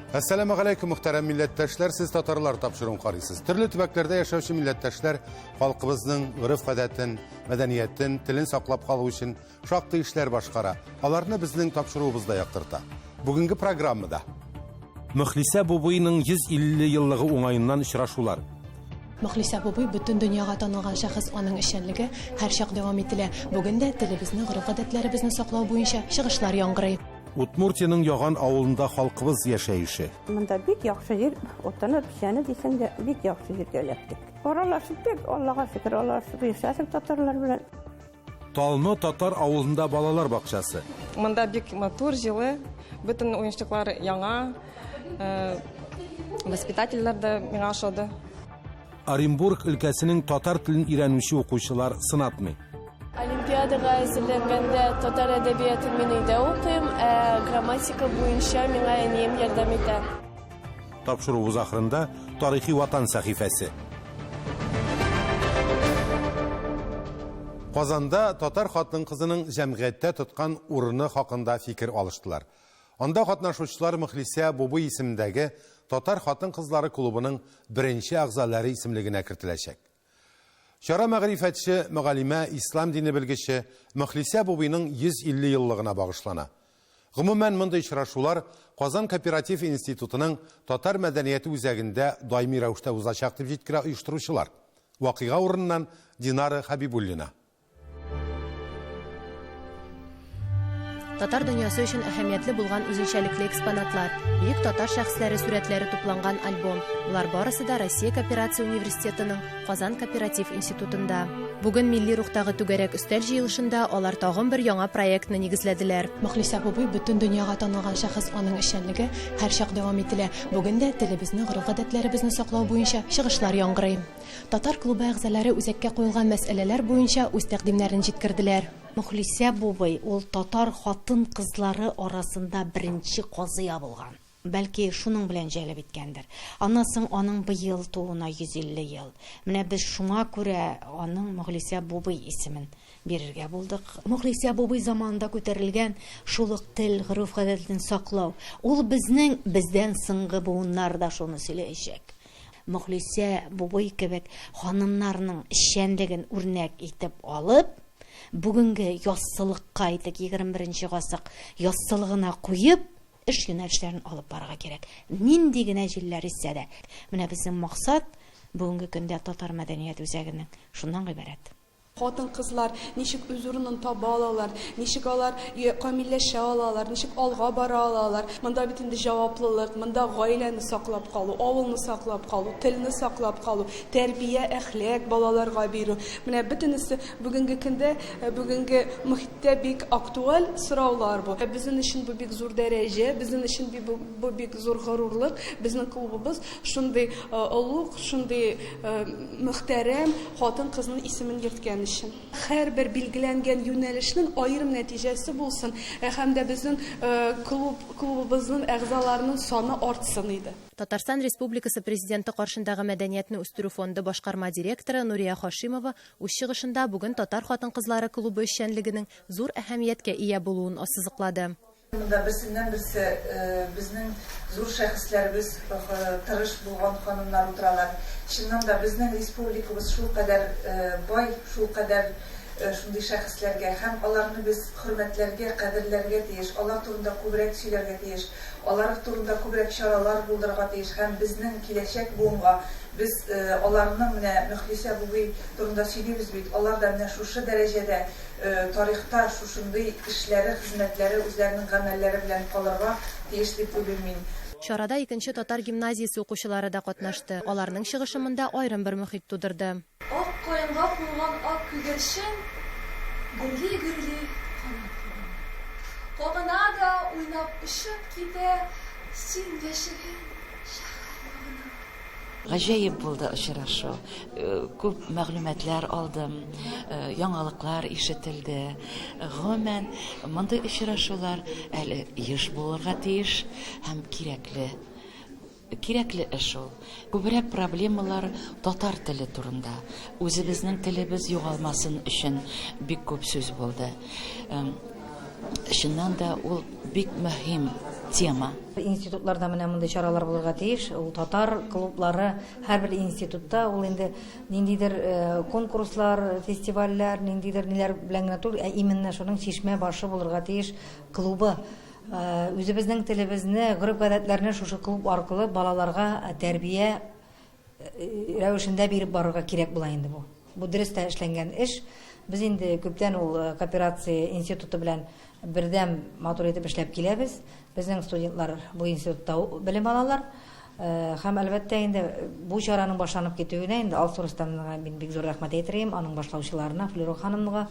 Әссәламу алейкум, мөхтәрәм милләттәшләр, сез татарлар тапшыруын карыйсыз. Төрле төбәкләрдә яшәүче милләттәшләр халкыбызның гореф-гадәтен, мәдәниятен, телен саклап калу өчен шактый эшләр башкара. Аларны безнең тапшыруыбыз да яктырта. Бүгенге программада Мөхлисә Бубыйның 150 еллыгы уңаеннан очрашулар. Мөхлисә Бубый бөтен дөньяга танылган шәхес, аның эшчәнлеге һәрчак дәвам ителә. Бүген дә телебезне, гореф-гадәтләребезне саклау буенча чыгышлар яңгырый. Удмуртиянең Яган авылында халкыбыз яшәеше. Монда бик яхшы җир, утыны, печәне дисәң дә, бик яхшы җиргә эләктек. Аралашып бик, Аллага шөкер, аралашып яшәдек татарлар белән. Талны татар авылында балалар бакчасы. Монда бик матур, җылы, бөтен уенчыклар яңа. Э, воспитательләр дә миңа ошады. Оренбург өлкәсенең татар телен өйрәнүче укучылар сынатмый. Олимпиадага әзерләнгәндә татар әдәбиятын мин өйдә укыйм, ә грамматика буенча миңа әнием ярдәм итә. Тапшыруыбыз ахырында тарихи ватан сәхифәсе. Казанда татар хатын-кызының җәмгыятьтә тоткан урыны хакында фикер алыштылар. Анда катнашучылар Мөхлисә Бубый исемендәге татар хатын-кызлары клубының беренче әгъзалары исемлегенә кертеләчәк. Чара мәгърифәтче, мөгаллимә, ислам дине белгече Мөхлисә Бубыйның 150 еллыгына багышлана. Гомумән, мондый очрашулар Казан кооператив институтының Татар мәдәнияте үзәгендә даими рәвештә узачак, дип җиткерә оештыручылар. Вакыйга урыныннан Динара Хәбибуллина. Татар дөньясы өчен әһәмиятле булган үзенчәлекле экспонатлар, бөек татар шәхесләре сурәтләре тупланган альбом, болар барысы да Россия кооперация университетының Казан кооператив институтында. Бүген милли рухтагы түгәрәк өстәл җыелышында алар тагын бер яңа проектны нигезләделәр. Мөхлисә Бубый бөтен дөньяга танылган шәхес, аның эшчәнлеге һәрчак дәвам ителә. Бүген дә телебезне, гореф-гадәтләребезне саклау буенча чыгышлар яңгырый. Татар клубы әгъзалары үзәккә куелган мәсьәләләр буенча үз тәкъдимнәрен җиткерделәр. Мөхлисә Бубый ул татар хатын-кызлары арасында беренче казыя булган. Бәлки, шуның белән җәлеп иткәндер. Аннан соң аның быел тууына 150 ел. Менә без шуңа күрә аның Мөхлисә Бубый исемен бирергә булдык. Мөхлисә Бубый заманында күтәрелгән шул ук тел, гореф-гадәтен саклау, ул безнең, бездән соңгы буыннар да шуны сөйләячәк. Мөхлисә Бубый кебек ханымнарның эшчәнлеген үрнәк итеп алып, бүгенге яссылыкка, әйтик, 21 гасыр яссылыгына куеп, Эш юнәлешләрен алып барырга кирәк. Нинди генә җилләр иссә дә. Менә безнең максат бүгенге көндә Татар мәдәният үзәгенең шуннан гыйбарәт. Хатын-кызлар ничек үз урынын таба алалар, ничек алар камилләшә алалар, ничек алга бара алалар. Монда бит инде җаваплылык, монда гаиләне саклап калу, авылны саклап калу, телне саклап калу, тәрбия, әхлак балаларга бирү. Менә бөтенесе бүгенге көндә, бүгенге мохиттә Тә бик актуаль сораулар бу. Безнең өчен бу бик зур дәрәҗә, безнең өчен бу бик зур горурлык. Безнең клубыбыз шундый олуг, шундый мөхтәрәм хатын-кызның исемен йөрткән өчен. Һәрбер билгеләнгән юнәлешнең аерым нәтиҗәсе булсын һәм дә безнең клуб, клубыбызның әгъзаларының саны артсын иде. Татарстан Республикасы Президенты каршындагы Мәдәниятне үстерү фонды башкарма директоры Нурия Хашимова Үз чыгышында бүген татар хатын-кызлары клубы эшчәнлегенең зур әһәмияткә ия булуын ассызыклады. Монда берсеннән-берсе безнең зур шәхесләребез, тырыш булган ханымнар утыралар. Чыннан да, безнең республикабыз шулкадәр бай, шулкадәр шундый шәхесләргә һәм аларны без хөрмәтләргә, кадерләргә тиеш, алар турында күбрәк сөйләргә тиеш, алар турында күбрәк чаралар булдырырга тиеш һәм безнең киләчәк буынга Без аларның менә Мөхлисә Бубый турында сөйлибез бит, алар да менә шушы дәрәҗәдә тарихта шушындый эшләре, хезмәтләре, үзләренең гамәлләре белән калырга тиеш дип уйлыйм мин. Чарада икенче татар гимназиясе укучылары да катнашты. Аларның чыгышы монда аерым бер мохит тудырды. Ак каенга кунган ак күгәрчен Гөрли-гөрли канат кагына. Кагына да уйнап очып китә Син яшәгән шәһәр ягына. Гаҗәеп булды очрашу. Күп мәгълүматлар алдым, яңалыклар ишетелде. Гомумән, мондый очрашулар әле еш булырга тиеш һәм кирәкле. Кирәкле эш ул. Күбрәк проблемалар татар теле турында. Үзебезнең телебез югалмасын өчен бик күп сүз булды. Чыннан да ул бик мөһим. тема. Институтларда менә мондый чаралар булырга тиеш. Ул татар клублары һәрбер институтта ул инде ниндидер э, конкурслар, фестивальләр, ниндидер ниләр белән генә түгел, ә именно шуның чишмә башы булырга тиеш клубы. Э, үзебезнең телебезне, гореф-гадәтләрне шушы клуб аркылы балаларга тәрбия рәвешендә биреп барырга кирәк була инде бу. Бу дөрес тә эшләнгән эш. Без инде күптән ул э, кооперация институты белән бердәм матур итеп эшләп киләбез. Безнең студентлар бу институтта белем алалар. Э, һәм әлбәттә инде бу чараның башланып китүенә инде Алсу Рөстәмовнага мин бик зур рәхмәт әйтер идем, аның башлаучыларына, Флюра ханымга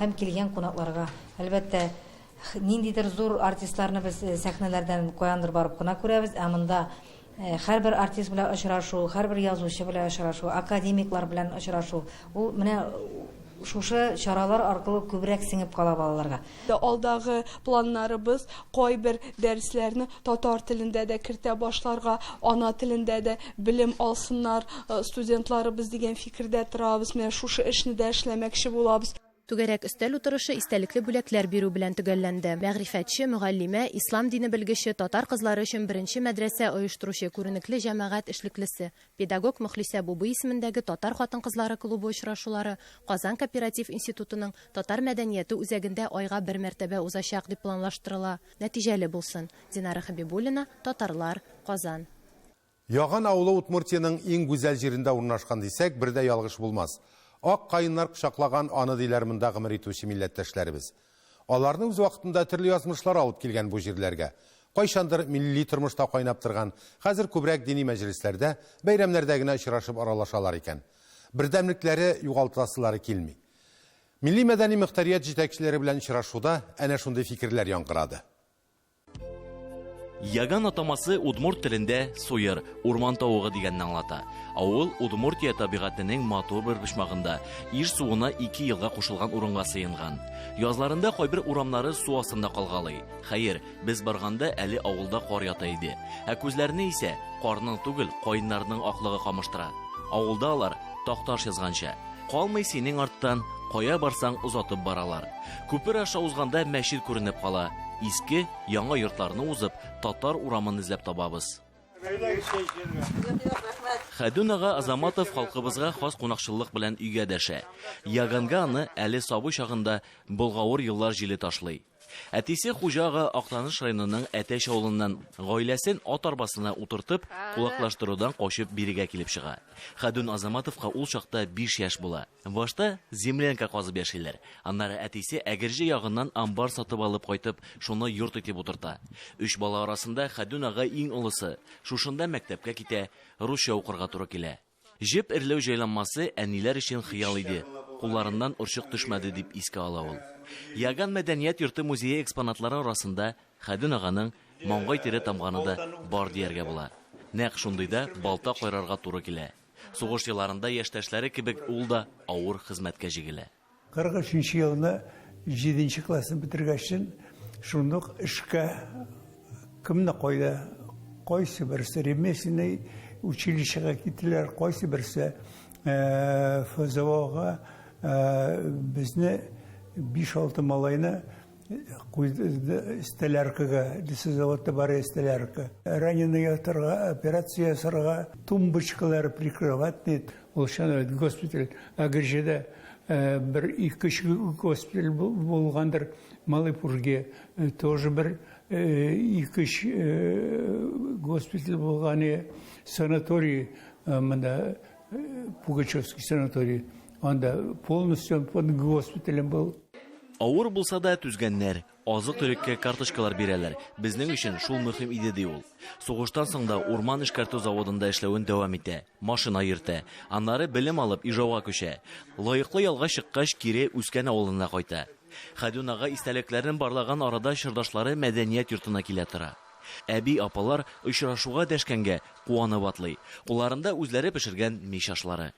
һәм килгән кунакларга. Әлбәттә, ниндидер зур артистларны без э, сәхнәләрдән каяндыр барып кына күрәбез, ә монда Һәрбер артист белән очрашу, һәрбер язучы белән очрашу, академиклар белән очрашу, ул менә шушы чаралар аркылы күбрәк сеңеп кала балаларга. Алдагы планнарыбыз, кайбер дәресләрне татар телендә дә кертә башларга, ана телендә дә белем алсыннар студентларыбыз дигән фикердә торабыз. Менә шушы эшне дә эшләмәкче булабыз. Түгәрәк өстәл утырышы истәлекле бүләкләр бирү белән төгәлләнде. Мәгърифәтче, мөгаллимә, ислам дине белгече, татар кызлары өчен беренче мәдрәсә оештыручы, күренекле җәмәгать эшлеклесе, педагог Мөхлисә Бубый исемендәге татар хатын-кызлары клубы очрашулары Казан кооператив институтының Татар мәдәнияте үзәгендә айга бер мәртәбә узачак дип планлаштырыла. Нәтиҗәле булсын. Динара Хәбибуллина, Татарлар, Казан. Яган авылы Удмуртиянең иң гүзәл җирендә урнашкан дисәк, бер дә ялгыш булмас. Ак каеннар кочаклаган аны, диләр монда гомер итүче милләттәшләребез. Аларны үз вакытында төрле язмышлар алып килгән бу җирләргә. Кайчандыр милли тормышта кайнап торган, хәзер күбрәк дини мәҗлесләрдә, бәйрәмнәрдә генә очрашып аралашалар икән. Бердәмлекләре югалтасылары килми. Милли-мәдәни мөхтәрият җитәкчеләре белән очрашуда әнә шундый фикерләр яңгырады. Яган атамасы удмурт телендә суер, урман тавыгы дигәнне аңлата. Авыл Удмуртия табигатенең матур бер почмагында, Иж суына ике елга кушылган урынга сыенган. Язларында кайбер урамнары су астында калгалый. Хәер, без барганда әле авылда кар ята иде. Ә күзләрне исә карның түгел, каеннарның аклыгы камыштыра. Авылда алар Такташ язганча, Калмый синең арттан, кая барсаң озатып баралар. Күпер аша узганда мәчет күренеп кала. Иске, яңа йортларны узып, татар урамын эзләп табабыз. Хәдүн ага Азаматов халкыбызга хас кунакчыллык белән өйгә дәшә. Яганга аны әле сабый чагында болгавыр еллар җиле ташлый. Әтисе Хуҗа ага Актаныш районының Әтәч авылыннан гаиләсен ат арбасына утыртып, кулаклаштырудан качып бирегә килеп чыга. Хәдүн Азаматовка ул чакта биш яшь була. Башта землянка казып яшиләр. Аннары әтисе Әгерҗе ягыннан амбар сатып алып кайтып, шуны йорт итеп утырта. Өч бала арасында Хәдүн ага иң олысы. Шушында мәктәпкә китә, русча укырга туры килә. Җеп эрләү җайланмасы әниләр өчен хыял иде, кулларыннан орчык төшмәде, дип искә ала ул. Яган мәдәният йорты музее экспонатлары арасында Хәдүн аганың маңгай тире тамганы да бар дияргә була. Нәкъ шундыйда балта кайрарга туры килә. Сугыш елларында яшьтәшләре кебек ул да авыр хезмәткә җигелә. 43 нче елны җиденче классны бетергәчтен, шундук эшкә кемне кайда, кайсы берсе ремесленный училищега киттеләр, кайсы берсе ФЗОга безне 5-6 малайны куйды столяркага, лесозаводта бар столярка. Раненый ятарга, операция ясарга, тумбочкалар прикроватный, Ул чын госпиталь Әгерҗедә бер ике-өч госпиталь булгандыр. Малый Пурге тоже бер ике-өч госпиталь булган. Санаторий монда Пугачевский санаторий. Анда полностью под госпиталем был. Авыр булса да түзгәннәр. Азык-төлеккә карточкалар бирәләр, безнең өчен шул мөһим иде, ди ул. Сугыштан соң да урман эшкәртү заводында эшләвен дәвам итә, машина йөртә. Аннары белем алып, Ижауга күчә. Лаеклы ялга чыккач, кире үскән авылына кайта. Хәдүн ага истәлекләрен барлаган арада чордашлары мәдәният йортына килә тора. Әби-апалар очрашуга дәшкәнгә куанып атлый. Кулларында үзләре пешергән мич ашлары.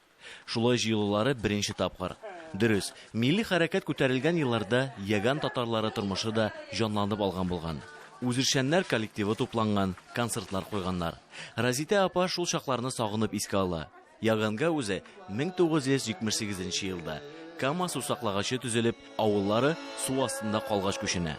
Шулай җыелулары беренче тапкыр. Дөрес, милли хәрәкәт күтәрелгән елларда Яган татарлары тормышы да җанланып алган булган. Үзешчәннәр коллективы тупланган, концертлар куйганнар. Разитә апа шул чакларны сагынып искә ала. Яганга үзе 1978 нче елда, Кама сусаклагычы төзелеп, авыллары су астында калгач күченә.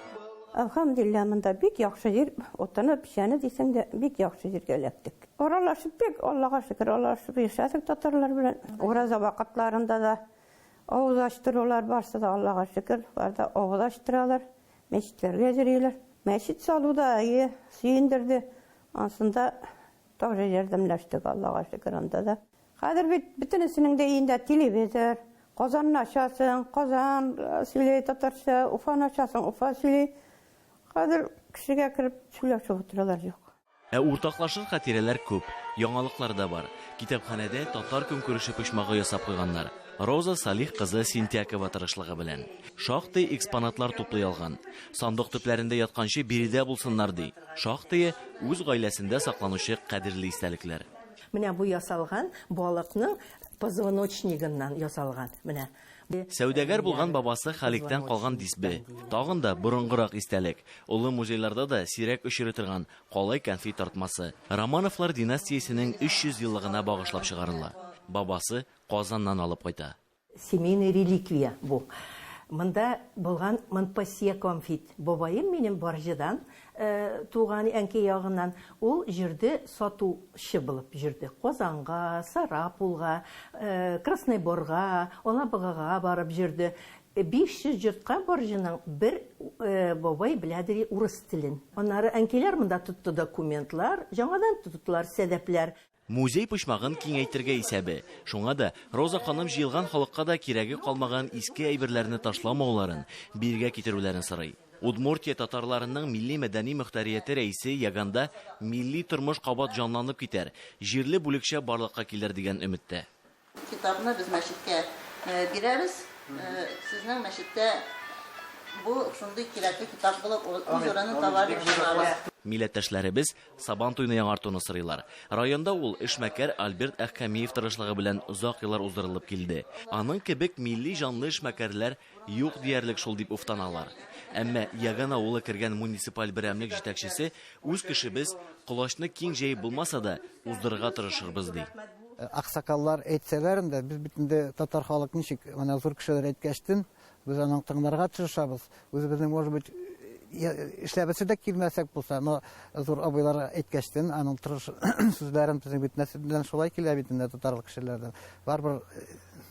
Әлхәмдүлилләһ, монда бик яхшы җир, утыны, печәне дисәң дә, бик яхшы җиргә эләктек. Аралашып бик, Аллага шөкер, аралашып яшәдек татарлар белән. Ураза вакытларында да авыз ачтырулар барсы да, Аллага шөкер, бар да авыз ачтыралар, мәчетләргә йөриләр. Мәчет салу да, әйе, сөендерде. Ансында тоже ярдәмләштек, Аллага шөкер, анда да. Хәзер бит бөтенесенең дә өендә телевизор. Казанны ачасың, Казан сөйли татарча, Уфаны ачасың, Уфа сөйли. Хәзер кешегә кереп сөйләшеп утыралар юк. Ә уртаклашыр хатирәләр күп, яңалыклар да бар. Китапханәдә татар көнкүреше почмагы ясап куйганнар. Роза Салих кызы Синтякова тырышлыгы белән. Шактый экспонатлар туплый алган. Сандык төпләрендә ятканчы биредә булсыннар, ди. Шактые, үз гаиләсендә сакланучы кадерле истәлекләр. Менә бу ясалган балыкның позвоночнигыннан ясалган. Менә. Сәүдәгәр булган бабасы Халиктән калган дисбе. Тагын да борынгырак истәлек. Олы музейларда да сирәк очрый торган калай кәнфит тартмасы. Романовлар династиясенең 300 еллыгына багышлап чыгарыла. Бабасы Казаннан алып кайта. Семейный реликвия бу. Монда булган Монпасье конфит. Бабаем минем Барҗыдан туган, әнкәй ягыннан. Ул җөрде сатучы булып җөрде. Казанга, Сарапулга, Красный Борга, Алабугага барып җөрде. 500 йортка Барҗының бер бабай беләдер урыс телен. Аннары әнкәйләр монда тотты документлар, яңадан тоттылар сәдәпләр. Музей почмагын киңәйтергә исәбе. Шуңа да Роза ханым җыелган халыкка да кирәге калмаган иске әйберләрне ташламауларын, бирегә китерүләрен сорый. Удмуртия татарларының милли-мәдәни мөхтәрияте рәисе Яганда милли тормыш кабат җанланып китәр, җирле бүлекчә барлыкка килер дигән өметтә. Китапны без мәчеткә бирәбез. Сезнең мәчеттә бу шундый кирәкле китап булып, үз урынын табар дип ышанабыз. Милләттәшләребез Сабантуйны яңартуны сорыйлар. Районда ул эшмәкәр Альберт Әхкәмиев тырышлыгы белән озак еллар уздырылып килде. Аның кебек милли җанлы эшмәкәрләр юк диярлек шул дип уфтаналар. Әмма Яган авылы кергән муниципаль берәмлек җитәкчесе үз кешебез, колачны киң җәеп булмаса да, уздырырга тырышырбыз, ди. Аксакаллар әйтсәләр инде, без бит инде татар халык ничек, менә зур кешеләр әйткәчтен, без аның тыңларга тырышабыз. Үзебезнең, может быть, эшләбесе дә килмәсәк булса, но зур абыйлар әйткәчтен, аның тырыш сүзләрен безнең бит нәселдән шулай килә бит инде татар кешеләрдән. Барыбер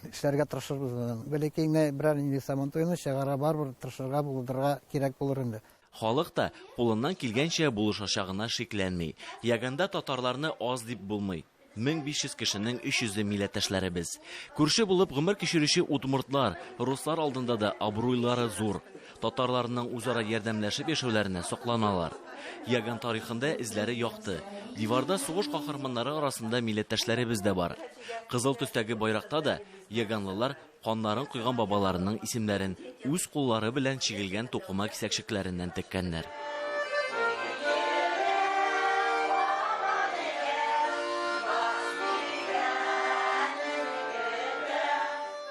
эшләргә тырышырбыз. Бәләкәй генә берәр нинди сабантуйны чыгара барыбер тырышырга, булдырырга кирәк булыр инде. Халык та кулыннан килгәнчә булышачагына шикләнми. Яганда татарларны аз дип булмый. 1500 кешенең 300-е милләттәшләребез. Күрше булып гомер кичерүче удмуртлар, руслар алдында да абруйлары зур. Татарларның үзара ярдәмләшеп яшәүләренә сокланалар. Яган тарихында эзләре якты. Диварда сугыш каһарманнары арасында милләттәшләребез дә бар. Кызыл төстәге байракта да яганлылар Каннарын койган бабаларының исемнәрен үз куллары белән чигелгән тукыма кисәкчекләреннән теккәннәр.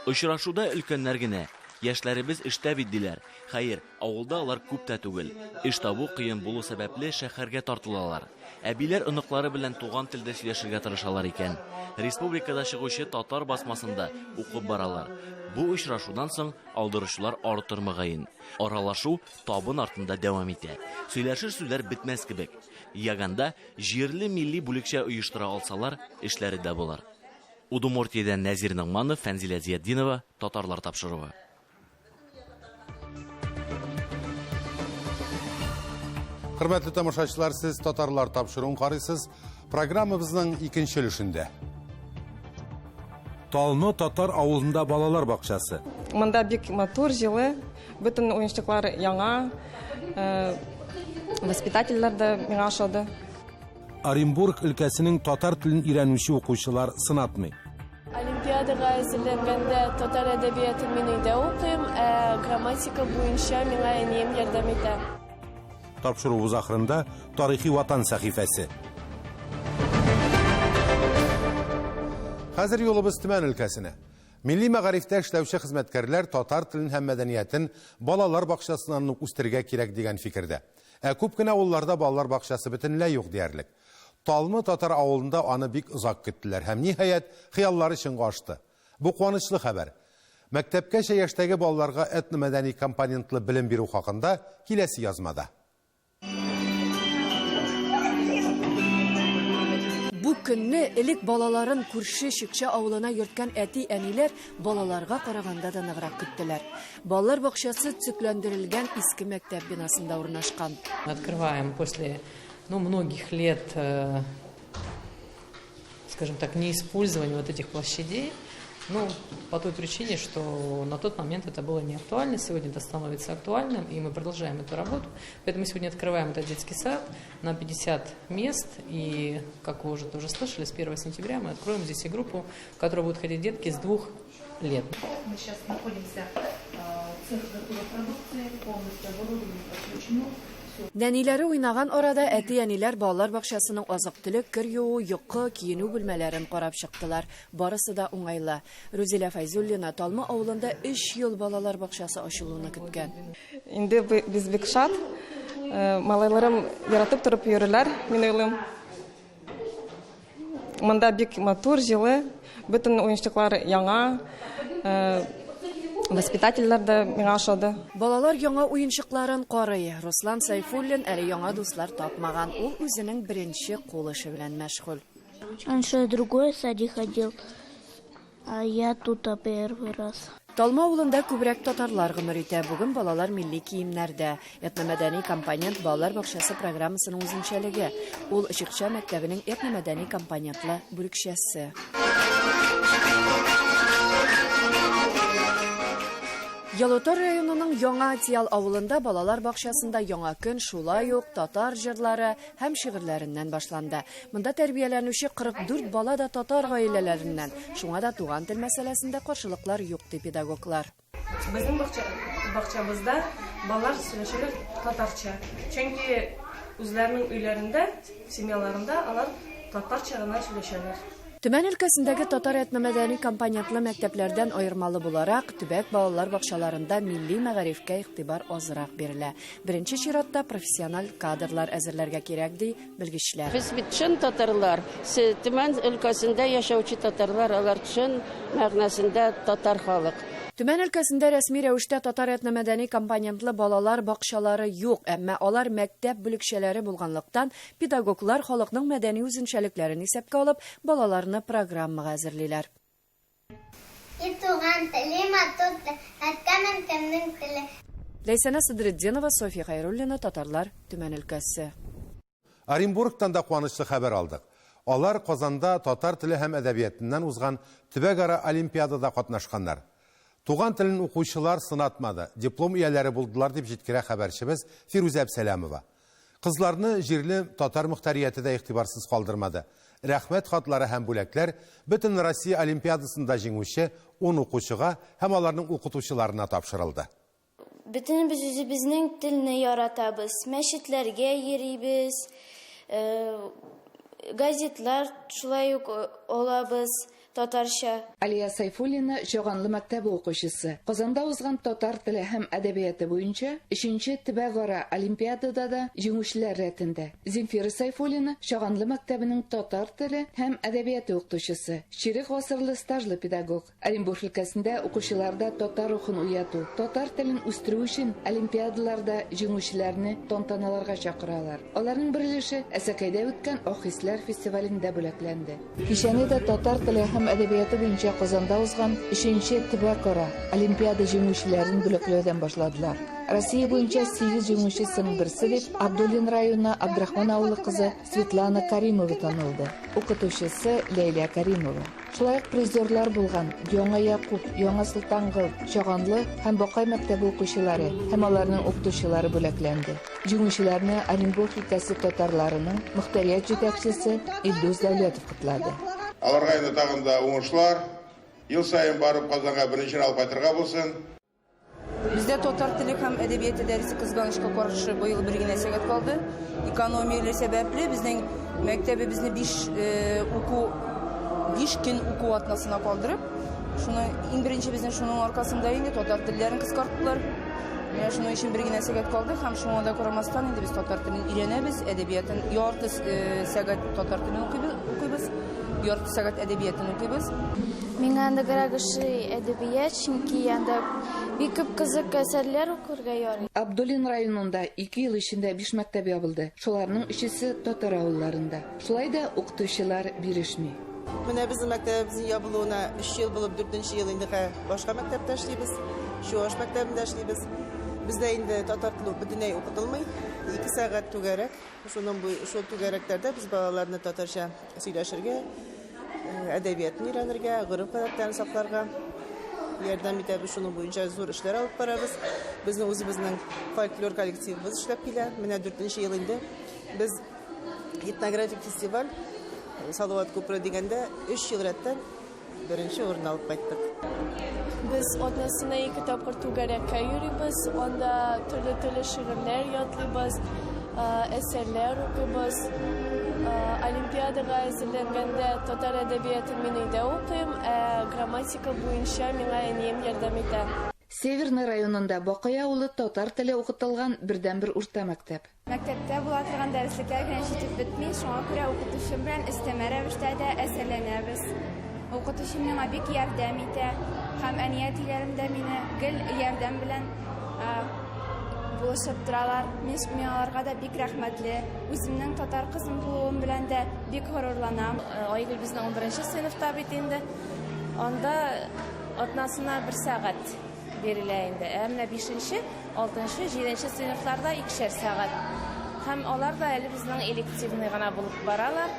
Очрашуда өлкәннәр генә, яшьләребез эштә бит, диләр. Хәер, авылда алар күп тә түгел. Эш табу кыен булу сәбәпле, шәһәргә тартылалар. Әбиләр оныклары белән туган телдә сөйләшергә тырышалар икән. Республикада чыгучы татар басмасында укып баралар. Бу очрашудан соң алдыручылар артыр мөгаен. Аралашу табын артында дәвам итә. Сөйләшер сүзләр бетмәс кебек. Яганда җирле милли бүлекчә оештыра алсалар, эшләре дә булыр. Удмуртиядән Нәзир Ногманов, Фәнзилә Зиятдинова, Татарлар тапшыруы. Хөрмәтле тамашачылар, сез Татарлар тапшыруын карыйсыз. Программабызның икенче өлешендә. Талны татар авылында балалар бакчасы. Монда бик матур, җылы, бөтен уенчыклар яңа. Э, воспитательләр дә миңа ошады. Оренбург өлкәсенең татар телен өйрәнүче укучылар сынатмый. Олимпиадага әзерләнгәндә татар әдәбиятын мин өйдә укыйм, ә грамматика буенча миңа әнием ярдәм итә. Тапшыруыбыз ахырында тарихи ватан сәхифәсе. Хәзер юлыбыз Төмән өлкәсенә. Милли мәгарифтә эшләүче хезмәткәрләр татар телен һәм мәдәниятен балалар бакчасыннан ук үстерергә кирәк дигән фикердә. Ә күп кенә авылларда балалар бакчасы бөтенләй юк диярлек. Талмы татар авылында аны бик озак көттеләр һәм, ниһаять, хыяллары чынга ашты. Бу куанычлы хәбәр. Мәктәпкәчә яшьтәге балаларга этномәдәни компонентлы белем бирү хакында киләсе язмада. Бу көнне элек балаларын күрше Шекчә авылына йөрткән әти-әниләр балаларга караганда да ныграк көттеләр. Балалар бакчасы төзекләндерелгән иске мәктәп бинасында урнашкан. Открываем после, ну, многих лет, э, скажем так, неиспользования вот этих площадей. Ну, по той причине, что на тот момент это было не актуально, сегодня это становится актуальным, и мы продолжаем эту работу. Поэтому сегодня открываем этот детский сад на 50 мест, и, как вы уже тоже слышали, с 1 сентября мы откроем здесь и группу, в которую будут ходить детки с 2 лет. Мы сейчас находимся в цех готовой продукции, полностью оборудование подключено. Нәниләре уйнаган арада әти-әниләр балалар бакчасының азык-төлек, кер юу, йокы, киенү бүлмәләрен карап чыктылар. Барысы да уңайлы. Рузилә Фәйзуллина Талма авылында 3 ел балалар бакчасы ачылуны көткән. Инде без бик шат. Малайларым яратып торып йөриләр, мин уйлыйм. Монда бик матур, җылы, бөтен уенчыклар яңа. Воспитательләр дә миңа ошады. Балалар яңа уенчыкларын карый. Руслан Сайфуллин әле яңа дуслар тапмаган. Ул үзенең беренче кул эше белән мәшгуль. Раньше другой садик ходил, а я тут первый раз. Талма авылында күбрәк татарлар гомер итә. Бүген балалар милли киемнәрдә. Этномәдәни компонент балалар бакчасы программасының үзенчәлеге. Ул Чыкча мәктәбенең этномәдәни компонентлы бүлекчәсе. Ялутор районының Яңа Атиял авылында балалар бакчасында яңа көн шулай ук татар җырлары һәм шигырьләреннән башланды. Монда тәрбияләнүче 44 бала да татар гаиләләреннән. Шуңа да туган тел мәсьәләсендә каршылыклар юк, ди педагоглар. Безнең бакчабызда балалар сөйләшәләр татарча. Чөнки үзләренең өйләрендә, семьяларында алар татарча гына сөйләшәләр. Төмән өлкәсендәге татар этномәдәни компонентлы мәктәпләрдән аермалы буларак, төбәк балалар бакчаларында милли мәгарифкә игътибар азрак бирелә. Беренче чиратта профессиональ кадрлар әзерләргә кирәк, ди белгечләр. Без бит чын татарлар, Төмән өлкәсендә яшәүче татарлар, алар чын мәгънәсендә татар халык. Төмән өлкәсендә рәсми рәвештә татар этномәдәни компонентлы балалар бакчалары юк, әмма алар мәктәп бүлекчәләре булганлыктан педагоглар халыкның мәдәни үзенчәлекләрен исәпкә алып, балаларны программага әзерлиләр. И туган теле, матур тел, әткәм-әнкәмнең теле. Ләйсәнә Садретдинова, Софья Хайруллина, Татарлар, Төмән өлкәсе. Оренбургтан да куанычлы хәбәр алдык. Алар Казанда татар теле һәм әдәбиятыннан узган төбәкара олимпиадада катнашканнар. Туган телен укучылар сынатмады, диплом ияләре булдылар, дип җиткерә хәбәрчебез Фирүзә Әбсәләмова. Кызларны җирле татар мөхтәрияте дә игътибарсыз калдырмады. Рәхмәт хатлары һәм бүләкләр бөтен Россия олимпиадасында җиңүче 10 укучыга һәм аларның укытучыларына тапшырылды. Бөтенебез үзебезнең телне яратабыз, мәчетләргә йөрибез, газетлар шулай ук алабыз татарча. Алия Сайфуллина Чаганлы мәктәбе укучысы. Казанда узган татар теле һәм әдәбияты буенча 3нче төбәкара олимпиадада да җиңүчеләр рәтендә. Земфира Сайфуллина Чаганлы мәктәбенең татар теле һәм әдәбияты укытучысы, чирек гасырлы стажлы педагог. Оренбург өлкәсендә укучыларда татар рухын уяту, татар телен үстерү өчен олимпиадаларда җиңүчеләрне тантаналарга чакыралар. Аларның бер өлеше Әсәкәйдә үткән Ак хисләр фестивалендә бүләкләнде. Кичәне дә татар теле һәм әдәбияты буенча Казанда узган 3нче төбәкара олимпиада җиңүчеләрен бүләкләүдән башладылар. Россия буенча 8 җиңүчесенең берсе дип Абдуллин районы Абдрахман авылы кызы Светлана Каримова танылды. Укытучысы Ләйлә Каримова. Шулай ук призерлар булган Яңа Якуб, Яңа Солтангыл, Чаганлы һәм Бакай мәктәбе укучылары һәм аларның укытучылары бүләкләнде. Җиңүчеләрне Оренбург өлкәсе татарларының мөхтәрият җитәкчесе Илдус Дәүләтов котлады. Аларга инде тагын да уңышлар, ел саен барып Казанга беренче алып кайтырга булсын. Бездә татар теле һәм әдәбияты дәресе кызганычка каршы быел бер генә сәгать калды. Экономияле сәбәпле безнең мәктәбебезне 5 көн уку атнасына калдырып, шуны иң беренче безнең шуның аркасында инде татар телләрен кыскарттылар. Менә шуның өчен бер генә сәгать калды һәм шуңа да карамастан инде без татар телен өйрәнәбез, әдәбиятын ярты сәгать татар телен укыйбыз. Ярты сәгать әдәбиятын укыйбыз. Миңа ныграк ошый әдәбият, чөнки анда бик күп кызык әсәрләр укырга ярый. Абдуллин районында ике ел эчендә биш мәктәп ябылды. Шуларның өчесе татар авылларында. Шулай да укытучылар бирешми. Менә безнең мәктәбебезнең ябылуына өч ел булып, дүртенче ел инде хә башка мәктәптә эшлибез. Чуаш мәктәбендә эшлибез. Бездә инде татар теле бөтенләй укытылмый. Ике сәгать түгәрәк. Шуның бу шул түгәрәкләрдә без балаларны татарча сөйләшергә, әдәбиятны өйрәнергә, гореф-гадәтләрен сакларга ярдәм итәбез. Шуның буенча зур эшләр алып барабыз. Безнең үзебезнең фольклор коллективыбыз эшләп килә. Менә дүртенче ел инде без этнографик фестиваль Салават күпере дигәндә өч ел рәттән беренче урын алып кайттык. Без атнасына ике тапкыр түгәрәккә йөрибез, анда төрле-төрле шигырьләр ятлыйбыз, әсәрләр укыйбыз. Олимпиадага әзерләнгәндә татар әдәбиятын мин өйдә укыйм, ә грамматика буенча миңа әнием ярдәм итә. Северный районында Бакый авылы татар теле укытылган бердәнбер урта мәктәп. Мәктәптә була торган дәреслекләр генә җитеп бетми, шуңа күрә укытучым белән өстәмә рәвештә дә әзерләнәбез. Укытучым миңа бик ярдәм итә һәм әни-әтиләрем дә мине гел ярдәм белән булышып торалар. Мин мин аларга да бик рәхмәтле. Үземнең татар кызым булуым белән дә бик горурланам. Айгөл безнең унберенче сыйныфта бит инде. Анда атнасына бер сәгать. Бирелә инде. Ә менә бишенче, алтынчы, җиденче сыйныфларда икешәр сәгать. Һәм алар да әле безнең элективный гына булып баралар.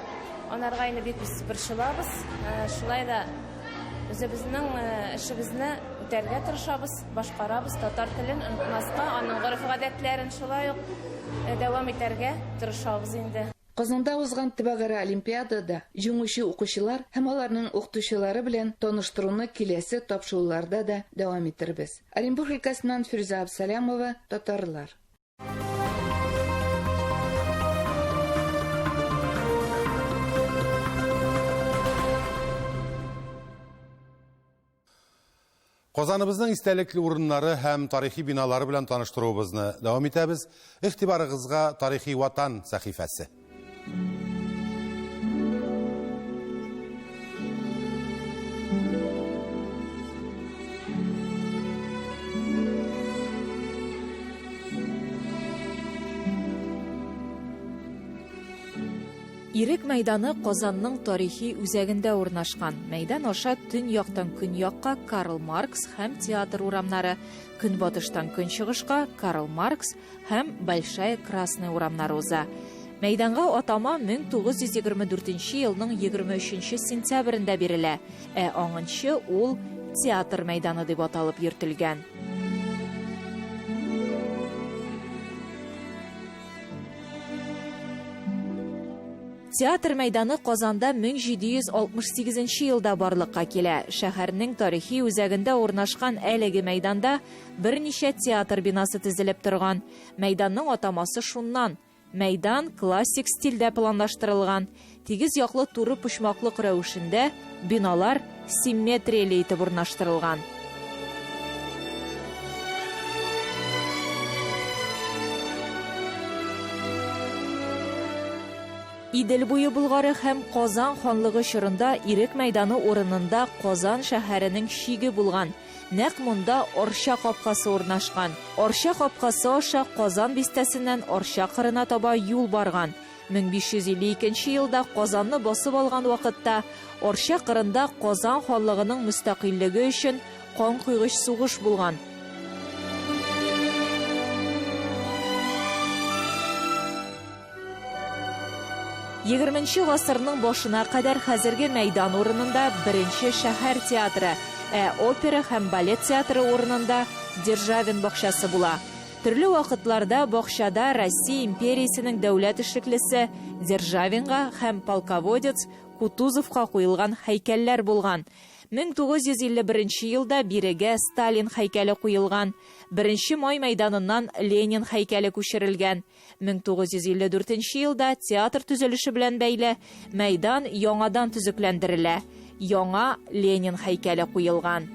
Анарга инде бик без борчылабыз. Шулай да үзебезнең эшебезне үтәргә тырышабыз, башкарабыз. Татар телен онытмаска, аның гореф-гадәтләрен шулай ук дәвам итәргә тырышабыз инде. Казанда узган төбәкара олимпиадада җиңүче укучылар һәм аларның укытучылары белән таныштыруны киләсе тапшыруларда да дәвам итербез. Оренбург өлкәсеннән Фирүзә Абсалямова, Татарлар. Казаныбызның истәлекле урыннары һәм тарихи биналары белән таныштыруыбызны дәвам итәбез. Игътибарыгызга Тарихи Ватан сәхифәсе. Ирек мәйданы Казанның тарихи үзәгендә урнашкан. Мәйдан аша төньяктан көньякка Карл Маркс һәм Театр урамнары, көнбатыштан көнчыгышка Карл Маркс һәм Большая Красная урамнары уза. Мәйданга атама 1924 елның 23 сентябрендә бирелә, ә аңынчы ул Театр мәйданы дип аталып йөртелгән. Театр мәйданы Казанда 1768 елда барлыкка килә. Шәһәрнең тарихи үзәгендә урнашкан әлеге мәйданда берничә театр бинасы тезелеп торган. Мәйданның атамасы шуннан. Мәйдан классик стильдә планлаштырылган. Тигез яклы туры почмаклык рәвешендә биналар симметрияле итеп урнаштырылган. Идел буе Болгары һәм Казан ханлыгы чорында Ирек мәйданы урынында Казан шәһәренең чиге булган. Нәкъ монда Арча капкасы урнашкан. Арча капкасы аша Казан бистәсеннән Арча кырына таба юл барган. 1552 елда Казанны басып алган вакытта Арча кырында Казан ханлыгының мөстәкыйльлеге өчен канкойгыч сугыш булган. Егерменче гасырның башына кадәр хәзерге мәйдан урынында беренче шәһәр театры, ә опера һәм балет театры урынында Державин бакчасы була. Төрле вакытларда бакчада Россия империясенең дәүләт эшлеклесе Державинга һәм полководец Кутузовка куелган һәйкәлләр булган. 1951 елда бирегә Сталин һәйкәле куелган. Беренче Май мәйданыннан Ленин һәйкәле күчерелгән. 1954 елда театр төзелеше белән бәйле мәйдан яңадан төзекләндерелә, яңа Ленин һәйкәле куелган.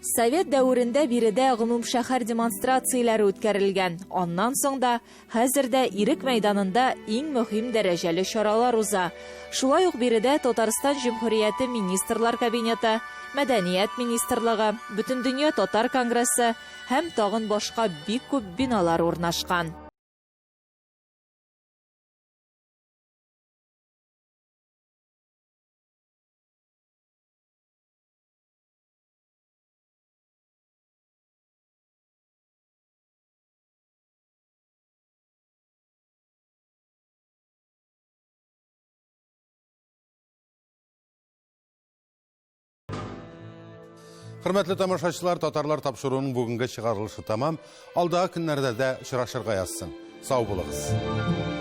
Совет дәверендә биредә гомумшәһәр демонстрацияләре үткәрелгән. Аннан соң да, хәзер дә Ирек мәйданында иң мөһим дәрәҗәле чаралар уза. Шулай ук биредә Татарстан Җөмһүрияте Министрлар Кабинеты, Мәдәният министрлыгы, Бөтендөнья татар конгрессы һәм тагын башка бик күп биналар урнашкан. Хөрмәтле тамашачылар, татарлар тапшыруының бүгенге чыгарылышы тәмам. Алдагы көннәрдә дә очрашырга язсын. Сау булыгыз.